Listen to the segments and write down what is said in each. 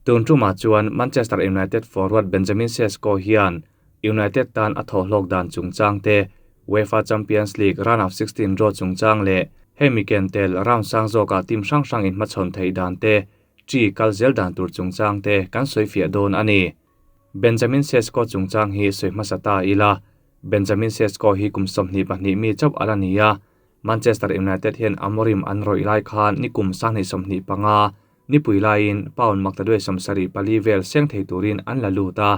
Tun tumah chuan Manchester United forward Benjamin Sesko hian United tan a thawhhlawk dan chungchang te, UEFA Champions League round of 16 draw chungchang leh hemi ken tel round sang zawkah team hrang hrang inhmachhawn theih dan te, chi kal zel dan tur chungchang te kan sawifiah dawn a ni. Benjamin Sesko chungchang hi sawi hmasa ta ila, Benjamin Sesko hi kum 22 mi chauh ala ni a, Manchester United hian Amorim an rawih lai khan ni kum 2025 ni pui laiin pound maktaduai 74 vel seng thei turin an la lut a,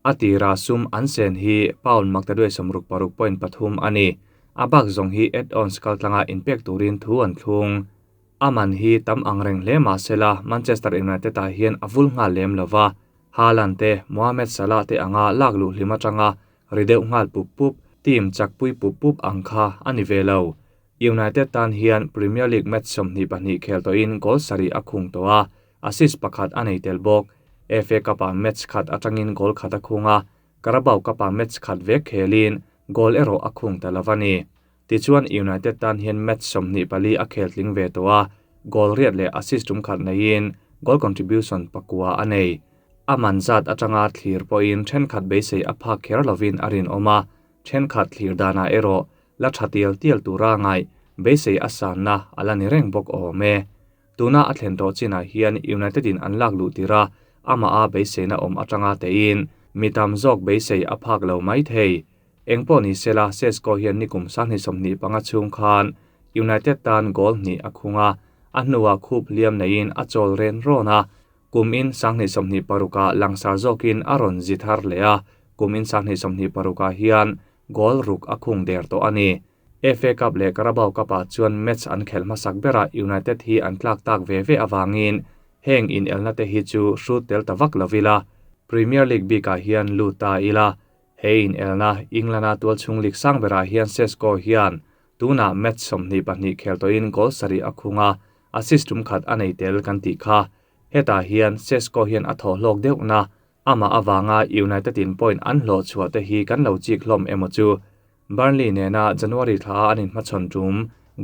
a tira sum an sen hi pound maktaduai 66.3 a ni. A bak zawng hi add-ons kaltlanga inpek turin thu an thlung. Aman hi tam angreng hle mahsela Manchester United ah hian a vul nghal lem lova, Haaland te Mohamed Salah te anga lak luh hlim atanga ri deuh nghal pup pup, team chak pui pup pup ang kha a ni ve lo. United tan hian Premier League match 22 khel tawhin goal sarih a khung tawh a, assist pakhat a nei tel bawk. FA Cup ah match khat atangin goal khat a khung a, Carabao Cup ah match khat vek khelin goal erawh a khung ta lova ni. Tichuan United tan hian match 24 a khel tling ve tawh a, goal riat leh assist tum khat neiin goal contribution pakua a nei. A man zat atanga thlir pawhin thenkhat beisei a phak kher lovin a rin awm a, thenkhat thlir danah erawh la tha tial tial tura ngai beisei a sanna ala ni reng bawk awm e. Tuna a thlen tawh chinah hian United in an lak luh tira ama a beiseina awm atanga tein mi tam zawk beisei a phak lo mai thei. Engpawh ni sela Sesko hian ni kum 2025 chhung khan United tan goal hnih a khung a, a hnuah khup hliam neiin a chawl ren rawn a, kum in 2026 ah langsar zawkin a rawn zi thar leh a, kum in 2026 ah hian goal ruk a khung der tawh a ni. FA Cup leh Carabao Cup ah chuan match an khelh hmasak berah United hi an tlak tak ve ve awangin heng in elna te hi chu hrut tel ta vak lovila. Premier League bikah hian lut ta ila. He in elna England-a tualchhung league sang berah hian Sesko hian tuna match 22 khel tawhin goal sarih a khung a, assist tum khat a nei tel kan tih kha. Hetah hian Sesko hian a thawhhlawk deuh na, ama awanga United in point an hlawh chhuah te hi kan lo chik hlawm emaw chu. Burnley nena January thla an inhmachhawn tum,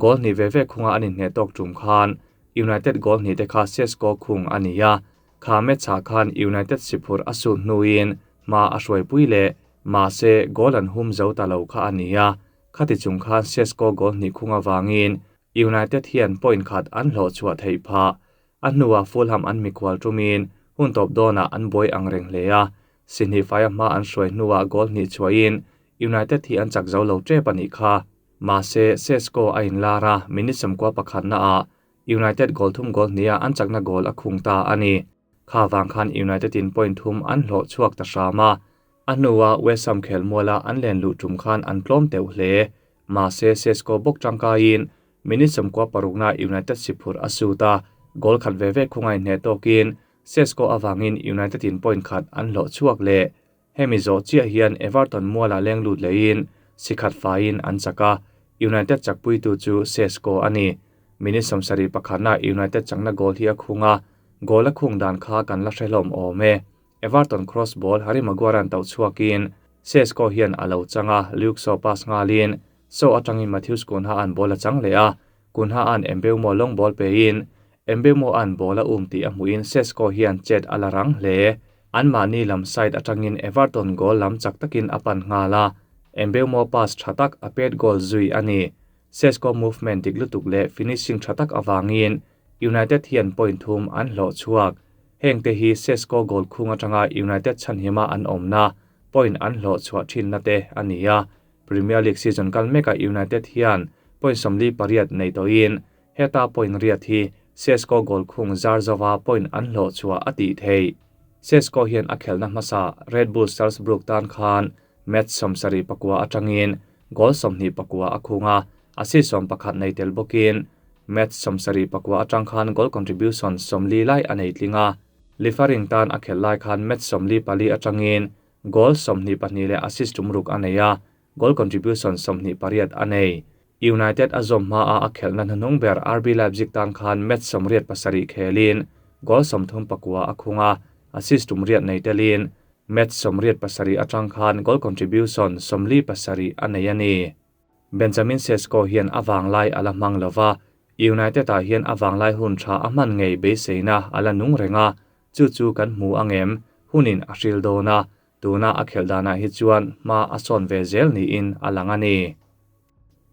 goal hnih ve ve khunga an inhne tawk tum khan United goal hnih te kha Sesko khung a ni a, kha match ah khan United siphur a sut hnuin ma a hruaipui leh mahse goal an hum zo ta lo kha a ni a, khati chung khan Sesko goal hnih khung awangin United hian point khat an hlawh chhuah theih phah. A hnuah Fulham an mikhual tumin hun tawp dawnah an buai angreng hle a, si hnih faia hma an hruai hnuah goal hnih chhuahin United hi an chak zo lo tep a nih kha. Mahse Sesko a inlar a, minute 11 na ah United goal thum goal hnia an chakna goal a khung ta a ni. Kha wang khan United in point thum an hlawh chhuak ta hram a. A hnuah West Ham khel muala an len luh tum khan an tlawm teuh hle. Mahse Sesko bawk tangkaiin minute 16 na United siphur a sut a, goal khat ve ve khunga inhne tawkin Sesko awangin United in point khat an hlawh chhuak leh. Hemi zawh chiah hian Everton muala leng lut leiin sikhat faiin an chaka, United chakpuitu chu Sesko a ni. Minute 71 na United chakna goal hi a khung a, goal a khung dan kha kan la hre hlawm awm e. Everton cross ball Harry Maguire an tauh chhuakin Sesko hian a lo changa, Luke Shaw pass ngalin Shaw atangin Matthews Cunha an ball a chang leh a, Cunha an Mbeumo long ball pein Mbeumo an ball a um tih a hmuhin Sesko hian chet a la rang hle. An mahni lam side atangin Everton goal lam chak takin a pan nghal a, Mbeumo pass tha tak a pet goal zui a ni. Sesko movement dik lutuk leh finishing tha tak awangin United hian point thum an hlawh chhuak. Heng te hi Sesko goal khung atanga United chhanhima an awmna point an hlawh chhuah thin na te a ni a. Premier League season kal meka United hian point 48 nei tawhin heta point riat hi Sesko goal khung zarzawa point an hlawh chhuah a tih thei. Sesko hian a khelna hmasa Red Bull Salzburg tan khan match 74 atangin goal 24 a khunga, assist 11 nei tel bawkin match 74 atang khan goal contribution 40 lai a nei tlinga. Liefering tan a khel lai khan match 44 atangin goal 22 leh assist tumruk a nei a, goal contribution 28 a nei. United a zawm hma a a khelna hnuhnung ber RB Leipzig tan khan match 87 khelin goal 34 a khung a, assist tumriat nei telin match 87 atang khan goal contribution 47 a nei a ni. Benjamin Sesko hian a wanglai ala hmang lova, United ah hian a wanglai hun tha a hman ngei beiseina ala nung renga. Chu chu kan hmu angem? Hunin a hril dawn a, tuna a khelh danah hi chuan hma a sawn ve zel niin a lang a ni.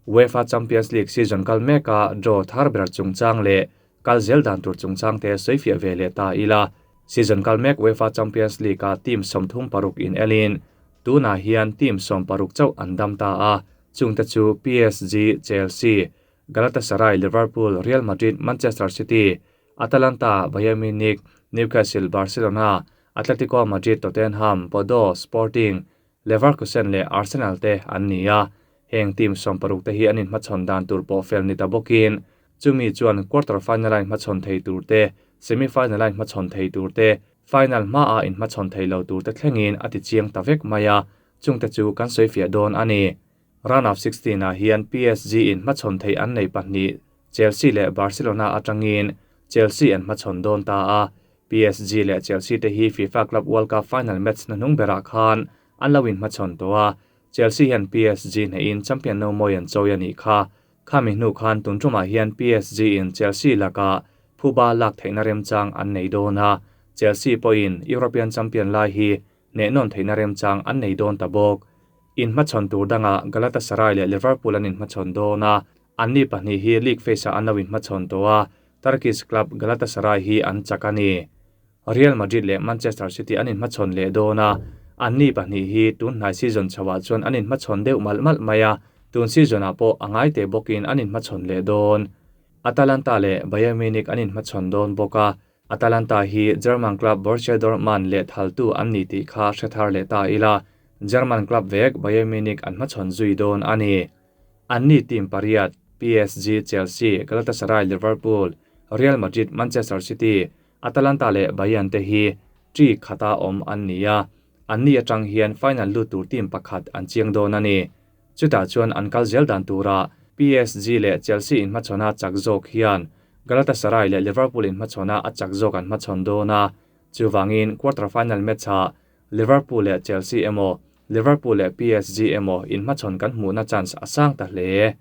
UEFA Champions League season kal meka draw thar ber chungchang leh kal zel dan tur chungchang te sawifiah ve leh ta ila. Season kal mek UEFA Champions League-a team 36 in elin tunah hian team 16 chauh an dam ta a, chungte chu PSG, Chelsea, Galatasaray, Liverpool, Real Madrid, Manchester City, Atalanta, Bayern Munich, Newcastle, Barcelona, Atletico Madrid, Tottenham, Bordeaux, Sporting, Leverkusen leh Arsenal te an ni a. Heng team 16 te hi an inhmachhawn dan tur pawh fel ni ta bawkin chumi chuan quarter final a inhmachhawn thei tur te, semi final a inhmachhawn thei tur te, final hma a inhmachhawn thei lo tur te thlengin a ti chiang ta vek mai a, chungte chu kan sawifiah dawn a ni. Round of 16 ah hian PSG in hmachhawn thei an nei pahnih Chelsea leh Barcelona atangin Chelsea an hmachhawn dawn ta a. PSG leh Chelsea te hi FIFA Club World Cup final match na hnung berah khan an lo inhmachhawn tawh a. Chelsea hian PSG hneihin champion no mawi an chawi a nih kha. Khami hnu khan tun tumah hian PSG in Chelsea lakah phuba lak theihna remchang an nei dawn a. Chelsea pawhin European champion lai hi nehnawn theihna remchang an nei dawn ta bawk. Inhmachhawn tur dangah Galatasaray leh Liverpool an inhmachhawn dawn a, anni pahnih hi league phase-ah an lo inhmachhawn tawh a, Turkish club Galatasaray hi an chak a ni. Real Madrid leh Manchester City an inhmachhawn leh dawn a, anni pahnih hi tun hnai season chhoah chuan an inhmachhawn deuh malh malh mai a, tun season-ah pawh a ngai teh bawkin an inhmachhawn leh dawn. Atalanta leh Bayern Munich an inhmachhawn dawn bawk a, Atalanta hi German club Borussia Dortmund leh thaltu an ni tih kha hre thar leh ta ila, German club vek Bayern Munich an hmachhawn zui dawn a ni. Anni team pariat, PSG, Chelsea, Galatasaray, Liverpool, Real Madrid, Manchester City, Atalanta leh Bayern te hi tri khata awm an ni a, anni atang hian final lut tur team pakhat an chiang dawn a ni. Chutah chuan an kal zel dan turah PSG leh Chelsea inhmachhawna chak zawk hian Galatasaray leh Liverpool inhmachhawna a chak zawk an hmachhawn dawn a, chuvangin quarter final match-ah Liverpool leh Chelsea emaw, Liverpool leh PSG emaw inhmachhawn kan hmuhna chance a sang ta hle.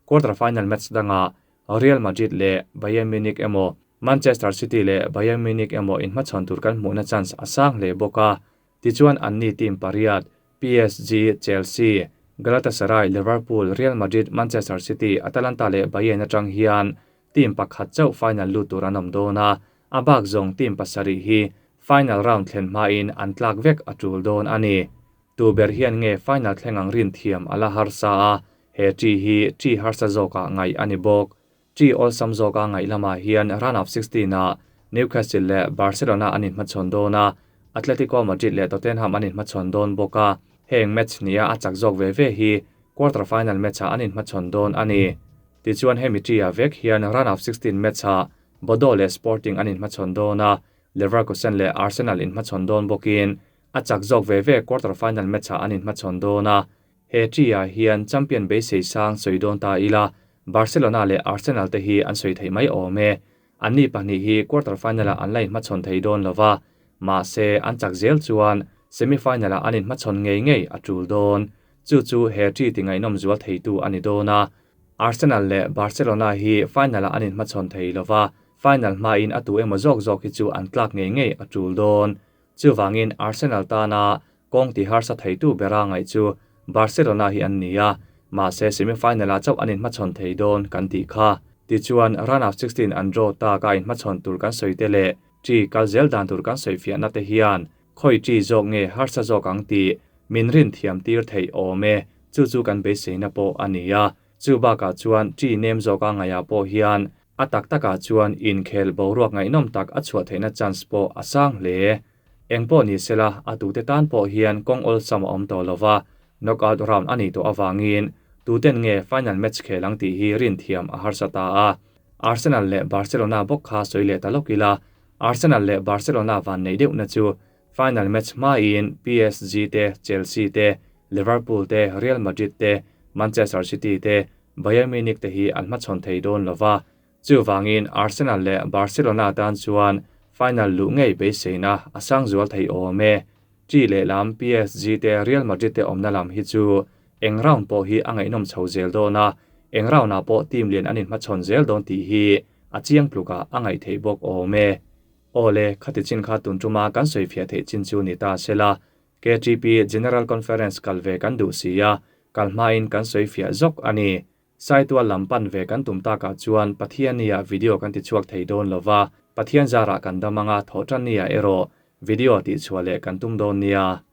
Quarter final match dangah Real Madrid leh Bayern Munich emaw, Manchester City leh Bayern Munich emaw inhmachhawn tur kan hmuhna chance a sang hle bawk a. Tichuan anni team pariat, PSG, Chelsea, Galatasaray, Liverpool, Real Madrid, Manchester City, Atalanta leh Bayern atang hian team pakhat chauh final lut tur an awm dawn a, a bak zawng team pasarih hi final round thlen hmain an tlak vek a tul dawn a ni. Tu ber hian nge final thleng ang rin thiam a la harsa a, he tri hi tri harsa zawkah ngaih a ni bawk. Tri awlsam zawka ngaih lamah hian round of 16 ah Newcastle leh Barcelona an inhmachhawn dawn a, Atletico Madrid leh Tottenham an inhmachhawn dawn bawk a, heng match nia a chak zawk ve ve hi quarter final match-ah an inhmachhawn dawn a ni. Tichuan hemi tri-ah vek hian round of 16 match-ah Bordeaux leh Sporting an inhmachhawn dawn a, Leverkusen leh Arsenal inhmachhawn dawn bawkin a chak zawk ve ve quarter final match-ah an inhmachhawn dawn a. He tri-ah hian champion beisei sang sawi dawn ta ila, Barcelona leh Arsenal te hi an sawi theih mai awm e. Anni pahnih hi quarter final-ah an la inhmachhawn thei dawn lo va, mahse an chak zel chuan semi final-ah an inhmachhawn ngei ngei a tul dawn. Chu chu he tri ti ngaihnawm zual theitu a ni dawn a. Arsenal leh Barcelona hi final-ah an inhmachhawn thei lo va, final hmain a tu emaw zawk zawk hi chu an tlak ngei ngei a tul dawn. Chuvangin Arsenal tana kawng ti harsa theitu bera ngaih chu Barcelona hi an ni a, mahse semi final-ah chauh an inhmachhawn thei dawn kan tih kha. Tichuan round of 16 an draw tak a inhmachhawn tur kan sawi te leh tri kal zel dan tur kan sawi fiahna te hian khawi tri zawk nge harsa zawk ang tih min rin thiam tir theih awm e, chu chu kan beiseina pawh a ni a. Chu bakah chuan tri nem zawka ngaihah pawh hian a tak takah chuan inkhel boruak ngaihnawm tak a chhuah theihna chance pawh a sang hle. Eng pawh ni sela, a tute tan pawh hian kawng awlsam a awm tawh lova, knockout round a nih tawh avangin tuten nge final match khel ang tih hi rin thiam a harsa ta a. Arsenal leh Barcelona bawk kha sawi leh ta lawk ila, Arsenal leh Barcelona van neih deuhna chu final match hmain PSG te, Chelsea te, Liverpool te, Real Madrid te, Manchester City te, Bayern Munich te hi an hmachhawn thei dawn lova. Chuvangin Arsenal leh Barcelona tan chuan final luh ngei beiseina a sang zual thei awm e. Tri leh lam PSG te Real Madrid te awmna lam hi chu eng round pawh hi a ngaihnawm chho zel dawn a, eng round-ah pawh team lian an inhmachhawn zel dawn tih hi a chiang tlukah a ngaih theih bawk awm e. Awle, khati chin kha tun tuma kan sawi fiah theih chin chu ni ta se la, KTP General Conference kal ve kan duh si a, kal hmain kan sawi fiah zawk a ni. Saitual lam pan ve kan tum takah chuan Pathiannia video kan ti chhuak thei dawn lo va, Pathian zarah kan dam anga thawhtannia erawh video tihchhuah leh kan tum dawn nia.